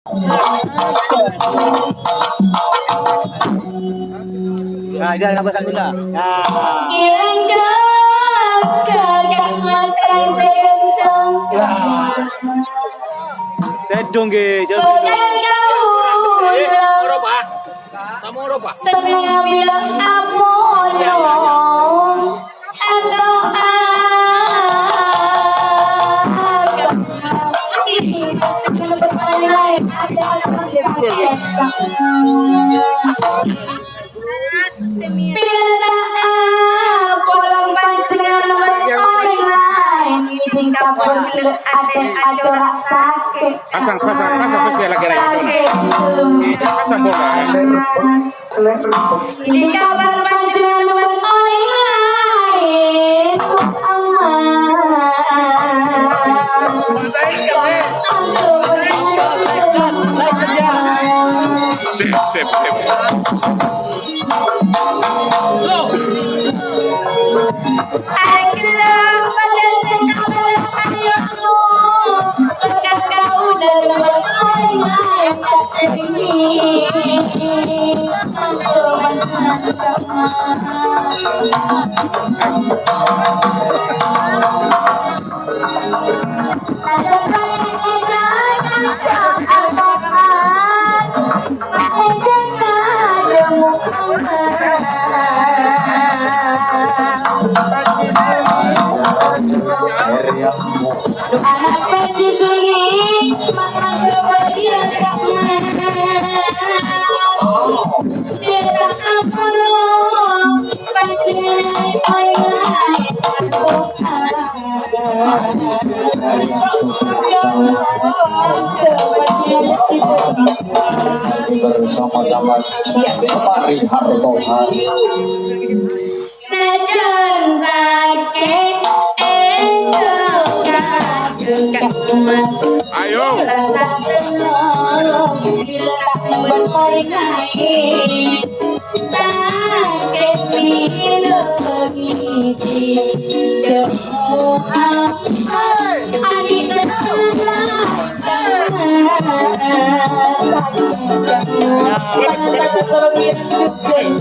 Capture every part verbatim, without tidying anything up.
Nah, dia apa satu dah? Nah. Kira-kira kakak Mas Reza kencang. Wah. Tedung, ge, jauh. Bukan kau. Seneng bilang amono. Atau agama. Bila tak apolang panjenengan orèng laèn, ning kampung gelem atè acorak sakè'. Pasang, pasang, pasang, pasang lagi, lagi. Pasang bola. Ning kampung panjenengan orèng laèn, Muhammad. Sip, sip, sip. Bersama-sama Mari Hartohan. Najan sakè' èngghu ka-, ka-, mas. Ayo. Rasa seneng bila tak bermain-main. Sakè' bilâ ngèdhing jauh. Adik sebelah.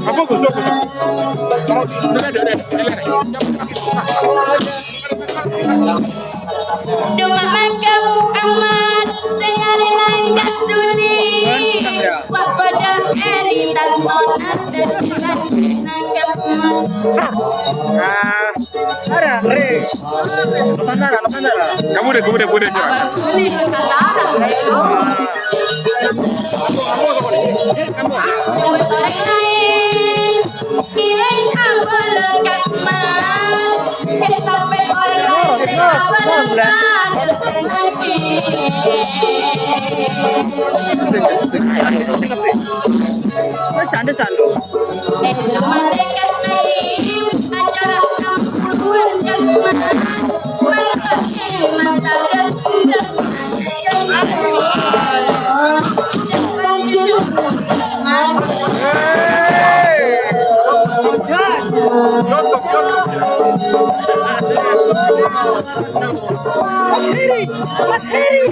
Apa gosok? Udah, udah, udah, udah, udah. Coma mangkèn Muhammad sè nyarè laèn ka' Suli. Wa padâ èrèng tantona dâddhi nangka emas. Ah, ada, Re. Nusantara, Nusantara. Kamu deh, kamu deh, kamu deh. Abang Suli Nusantara, Re. Kamu, kamu deh. Kamu. Kamu orèng laèn. Kèng abâlâ ka' emas, jhâ' sampè' orèng laèn sè abâlâ ka' dâteng aghi. Wes, santai, santai. È dâlem atè ka' Taim, acara sampurna ka' emas. Mas Heri, Mas Heri.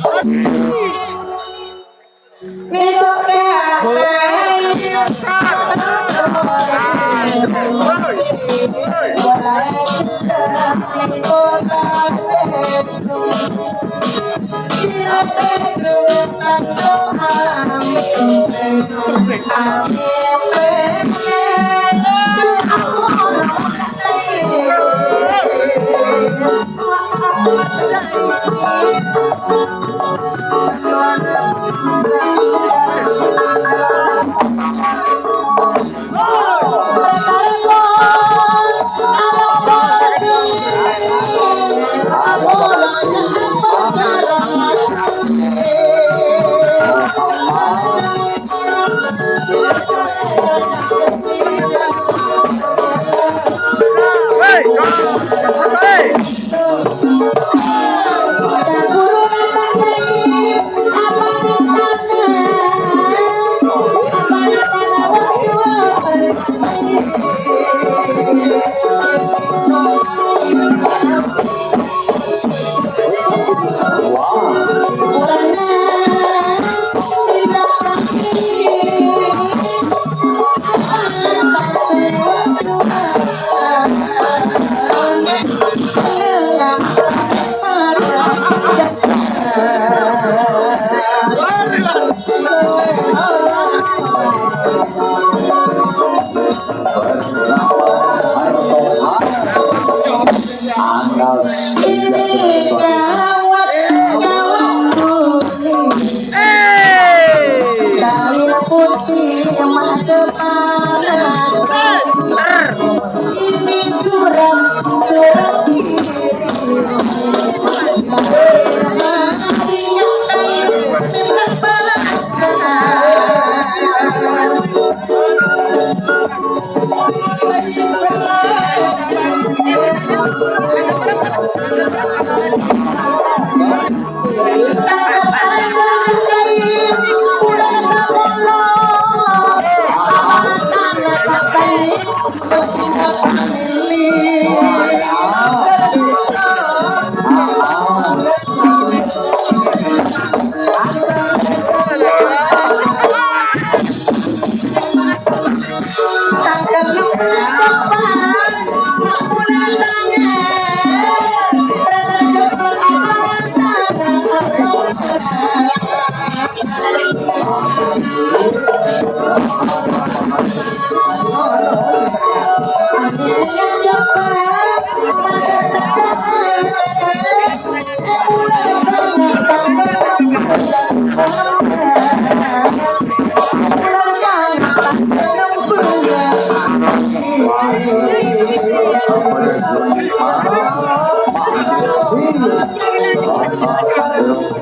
Mas Heri.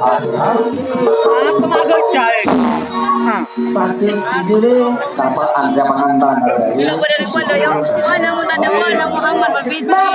Apa maksudnya? Hah? Vaksin sini, sapa an siapa nantang? Bila pada depan dah, ya. Mana mau tanda mana Muhammad Fitri?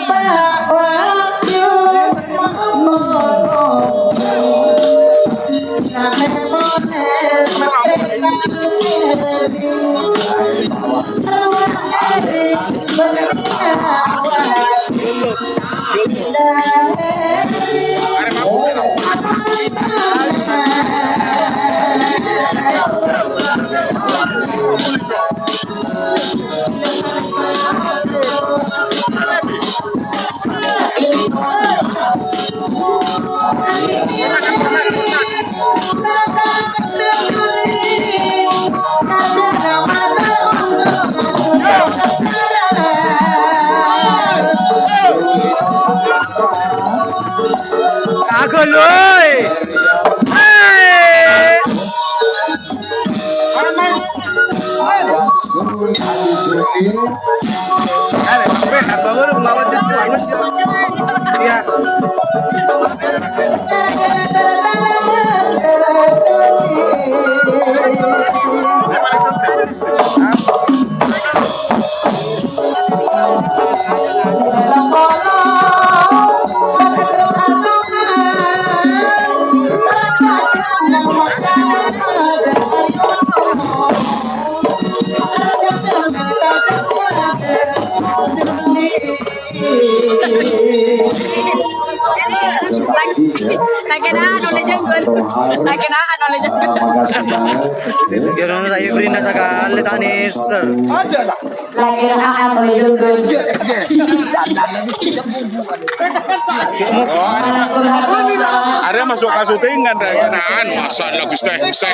Kagak, loi. Hei. Sakenaan oleh jenggot. Sakenaan oleh jenggot. Jangan saya beri nasa kali, Tanis. Sakenaan oleh jenggot. Arya masuk ka syutingan, sakenaan. Masalah, Gusti, Gusti.